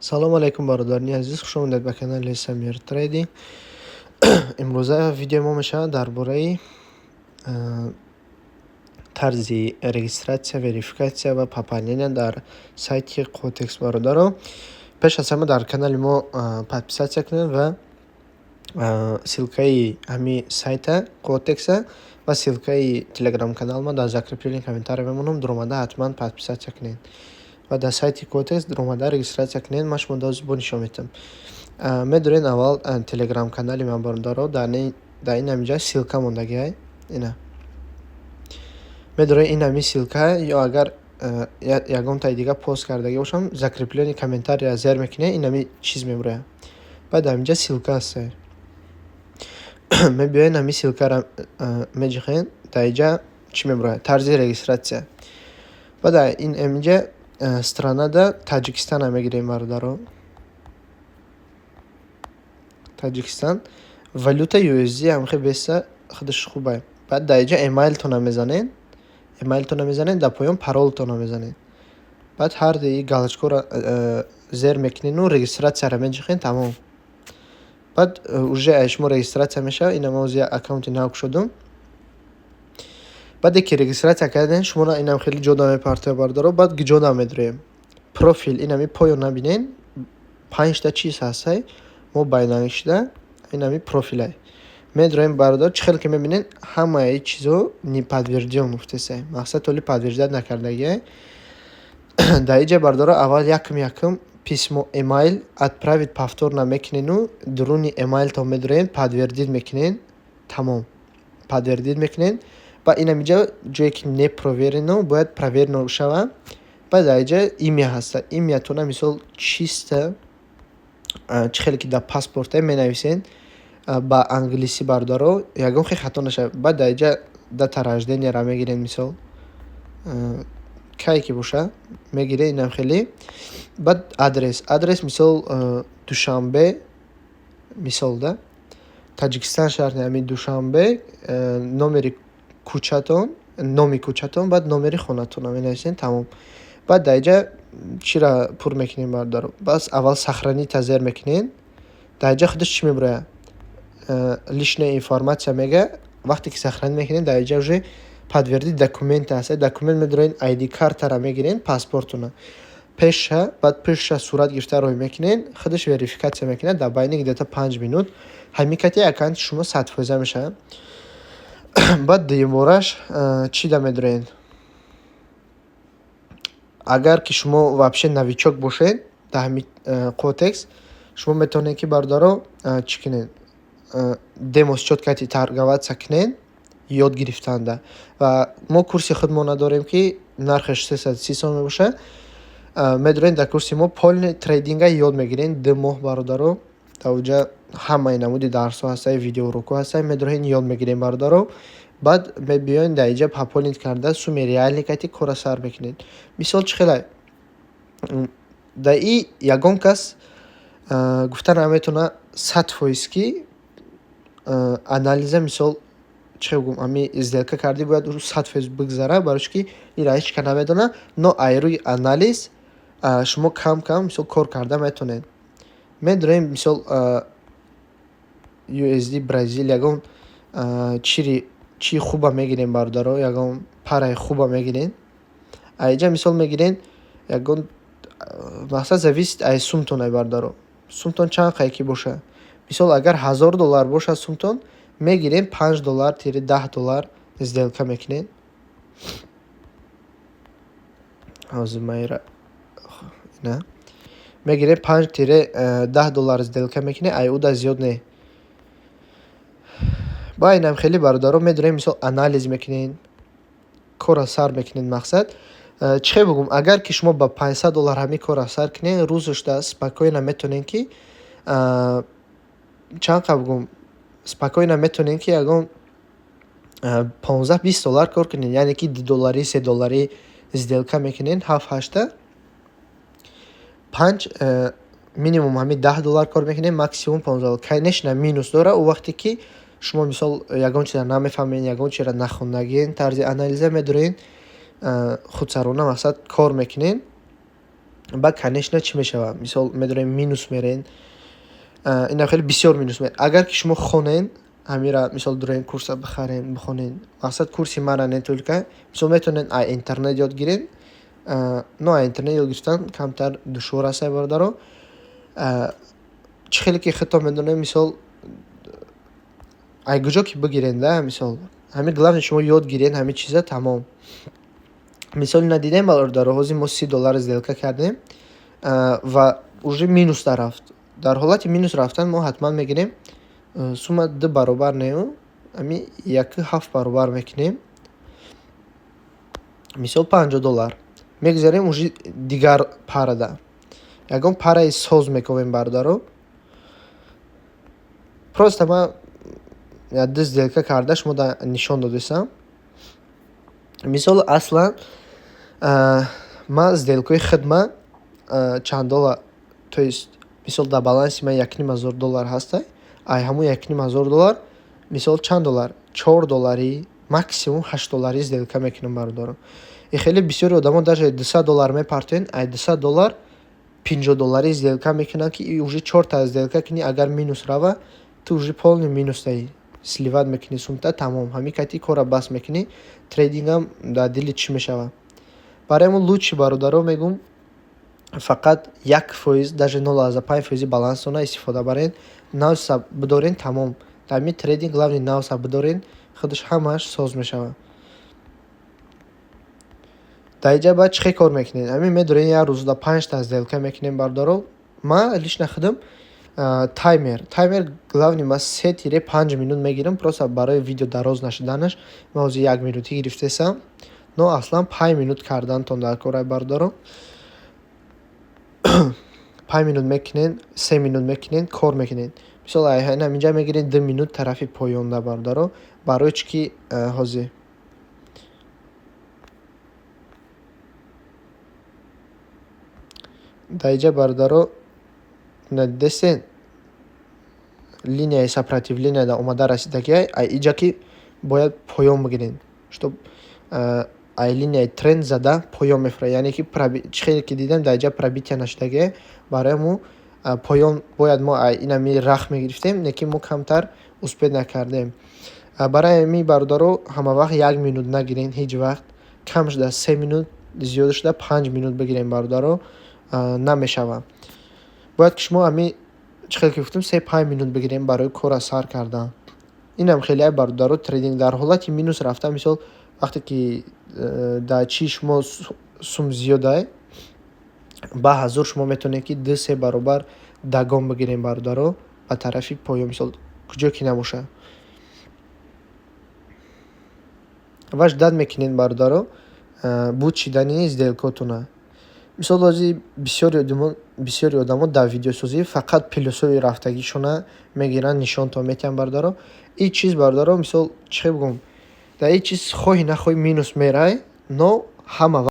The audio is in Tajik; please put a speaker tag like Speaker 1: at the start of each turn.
Speaker 1: Салому алайкум, бародарони азиз, хуш омадед ба канали Самир Трейдинг. Имрӯза видеои мо мешавад дар бораи тарзи регистрация, верификация ва пополнения дар сайти Quotex. Бародаро, пеш аз ҳама дар канали мо подписаться кунед ва ссылкаи ҳамин сайта Quotex ва ссылкаи телеграм-каналма дар закреплённый комментарий мемонам. Дуромада ҳатман подписаться кунед ва дар сайти Quotex дуромада регистрация кунед. Ман шумо доз бо нишон медиҳам. Медонед, аввал телеграм-канали ман, бародаро, дар ин ҳаминҷа ссылка мондагиай. Ина медоред, ин ҳамин ссылка, ё агар ягонтаи дига пост кардагӣ бошам, закреплённый комментарийро зер мекунед, ин ҳамин чиз мебурояд. Баъд дар инҷа ссылка ҳаста. Мебиёед, ҳамин ссылкаро меҷиҳед, дар инҷа чӣ мебурояд? Тарзи регистрация. Баъд дар ин ҳаминҷа странада Таҷикистана мегирем, бародаро. Таҷикистан, валюта USD ҳамхел беста худаш хубай. Баъд дар инҷа эмайлтонро мезанед, эмайлтонро мезанед, дар поён паролтонро мезанед. Баъд ҳар дуи галочкаро зер мекунеду регистрацияро меҷиҳед, тамом. Баъд уже аз шумо регистрация мешавад. Ина ман ҳозир аккаунти нав кушодум. Баъде ки регистрация кардем, шуморо инам хеле ҷода мепартояд, бародаро. Баъд ҷода медроем? Профил, ин ҳамин поён набинед, панҷта чиз ҳастай, мо байнавишта ин ҳамин профилай. Медроем, бародар, чӣ хеле ки мебинед, ҳамаи чизо не подтверждён гуфтесай. Мақсад, то ҳоли подтверждать накардагиай. Дар инҷа, бародаро, аввал якум якум письмо, эмайл, отправить повторно мекунену дуруни эмайлтон медроед, подтвердить мекунед, тамом. Подтвердить мекунед. Баъд ин ҳаминҷа ҷое ки не проверено, бояд проверено шавад. Баъд дар инҷа имя ҳаста. Имятона, мисол, чисто чӣ хеле ки дар паспорте менависед ба англисӣ, бародаро, ягон хел хато нашавад. Баъд дар инҷа дата рожденияро мегиред, мисол, кае ки бошад, мегиред инам хеле. Баъд адрес, адрес, мисол, Душанбе, мисол да, Таҷикистан, шаҳри ҳамин Душанбе, номери кӯчатон, номи кӯчатон, баъд номери хонатонро менависед, тамом. Баъд дар инҷа чиро пур мекунем, бародаро? Бас аввал сохранить зер мекунед. Дар инҷа худаш чӣ мебурояд? Личная информация мега. Вақте ки сохранить мекунед, дар инҷа уже подтвердить документы ҳаст. Документ медоред, ID картаро мегиред, паспортона пеша, баъд пеша сурат гирифта рой мекунед, худаш верификация мекунад дар байни где-то 5 минут. Ҳамин кати аккаунти шумо 100% мешавад. Баъд дуюмбораш чӣ да медоред? Агар ки шумо вообще новичок бошед дар ҳамин Quotex, шумо метавонед ки, бародаро, чӣ кунед? Демо-счёт кати торговаться кунед, ёд гирифтанда. Ва мо курси худмона дорем, ки нархаш 330 сом мебошад. Медоред, дар курси мо полный трейдинга ёд мегиред 2 моҳ, бародаро. Дар оҷа ҳамаи намуди дарсҳо ҳастаи, видеоурокҳо ҳастаи, медоред, ёд мегиред, бародаро. Баъд мебиёед, дар инҷа пополнить карда, сумми реальный кати кора сар мекунед. Мисол, чӣ хелай? Дар и ягон кас гуфта наметавонад 100%, ки анализа, мисол, чӣ хел гӯм, ҳамин сделка кардӣ, бояд ӯ 100% бигзара, барои чӣ ки инро ҳеҷ кас намедонад. Но ай рӯи анализ шумо кам кам, мисол, кор карда метавонед. Медорем, мисол, USD Бразил, ягон чири чии хуба мегирем, бародаро, ягон параи хуба мегирем. Инҷа, мисол, мегирем ягон, мақсад, зависит аз сумтон ай, бародаро. Сумтон чанд қай ки бошад. Мисол, агар 1000 доллар бошад сумтон, мегирем, 5 доллар тире 10 доллар сделка мекунем. Ҳозир ман ира на мегирем, 5-10 доллар сделка мекунем, ай уда зиёд не. Ба инам хеле, бародаро, медонем, мисол, анализ мекунем, корро сар мекунед. Мақсад, чӣ хел бигӯм, агар ки шумо ба 500 доллар ҳамин корро сар кунед, рӯзашда спокойно метавонед ки, чанд қадр бигӯм, спокойно метавонед ки ягон 15-20 доллар кор кунед, яъне ки 2 долларӣ, 3 долларӣ сделка мекунед, ҳафт ҳашта, панҷ, минимум ҳамин 10 доллар кор мекунед, максимум 15 доллар. Конечно, минус дорад ӯ вақте ки шумо, мисол, ягон чизро намефаҳмед, ягон чизро нахондагиен, тарзи анализа медоред, худсарона, мақсад, кор мекунед. Баъд, конечно, чӣ мешавад? Мисол, медонем, минус мерен, ина хеле бисёр минус мерен. Агар ки шумо хонен ҳамира, мисол, дуроен, курса бихарен, бихонен, мақсад, курси мара не только, мисол, метавонед ай интернет ёд гирен, но ай интернет ёд гирифтан камтар душвор аст, ай бародаро. Чӣ хеле ки худтон медонем, мисол, ай куҷо ки бигирен да, мисол, ҳамин главное, шумо ёд гирен ҳамин чиза, тамом. Мисол, ина дидем, бародаро, ҳозир мо 30 доллар сделка кардем ва уже минус дарафт. Дар ҳолати минус рафтан мо ҳатман мегирем сумма ду баробар неу, ами 1,7 баробар мекунем, мисол, 50 доллар. Мегузарем уже дигар парада, ягон параи соз мековем, бародаро. Просто ман ду сделка карда шумо нишон додистам. Мисол, аслан ман сделкаи худма чанд доллар, то есть, мисол, дар баланси ман 1500 доллар ҳаста. Ай ҳамон 1500 доллар, мисол, чанд доллар, 4 доллари, максимум 8 доллари сделка мекунам, бародаро. И хеле бисёри одамо даже 200 доллар мепартоянд, ай 200 доллар 50 доллари сделка мекунанд, ки уже чорта сделка кунӣ, агар минус рава, ту уже полный минус даӣ, сливать мекунӣ сумта, тамом, ҳамин кати корра бас мекунӣ, трейдингам дар дили чӣ мешавад. Барои мо лучше, бародаро, мегӯм, фақат 1%, даже 0,5 фоизи балансатонро истифода барен, нафса бидорен, тамом. Дар ҳамин трейдинг главное нафса бидорен, худаш ҳамааш соз мешавад. Дар инҷа баъд чӣ хел кор мекунед? Ҳамин медорем, як рӯзда панҷта сделка мекунем, бародаро. Ман лично худам таймер, главный, ман 3-5 минут мегирам, просто барои видео дароз нашуданаш ман ҳозир як минутӣ гирифтесам, но аслан 5 минут кардантон дар кор, бародаро. 5 минут мекунед, 3 минут мекунед, кор мекунед. Мисол, ҳаминҷа мегиред 2 минут тарафи поёнда, бародаро. Барои чӣ ки ҳозир дар инҷа, бародаро, дидестен, линияи сопротивления да омада расидагиай, ай иҷа ки бояд поён бигирем, чтоб ай линияи тренд зада поён мефурад, яъне ки чӣ хеле ки дидем, дар инҷа пробитие нашудагиай, барои мо поён бояд мо инами рах мегирифтем, лекин мо камтар успеть накардем. Барои ҳамин, бародаро, ҳамавақт як минут нагирен, ҳеҷ вақт. Кам шуда 3 минут, зиёда шуда 5 минут бигирем, бародаро, намешавад. Бояд ки шумо ҳамин чӣ хеле ки гуфтем, 3-5 минут бигирем барои корра сар кардан. Инам хеле, бародаро, трейдинг дар ҳолати минус рафтан, мисол, вақте ки дар чии шумо сум зиёдай, ба ҳазор шумо метавонед ки ду се баробар догон бигирем, бародаро, ба тарафи поён, мисол, куҷо ки набошад. Ва ждать мекунед, бародаро, буд шидани сделкотона. Мисол, ҳозир бисёри одамо дар видеосозӣ фақат плюсҳои рафтагишона мегиранд, нишонтон метиҳанд, бародаро. Ин чиз, бародаро, мисол, чӣ хел бигӯм, дар ин чиз хоҳӣ нахоҳӣ минус мерай, но ҳама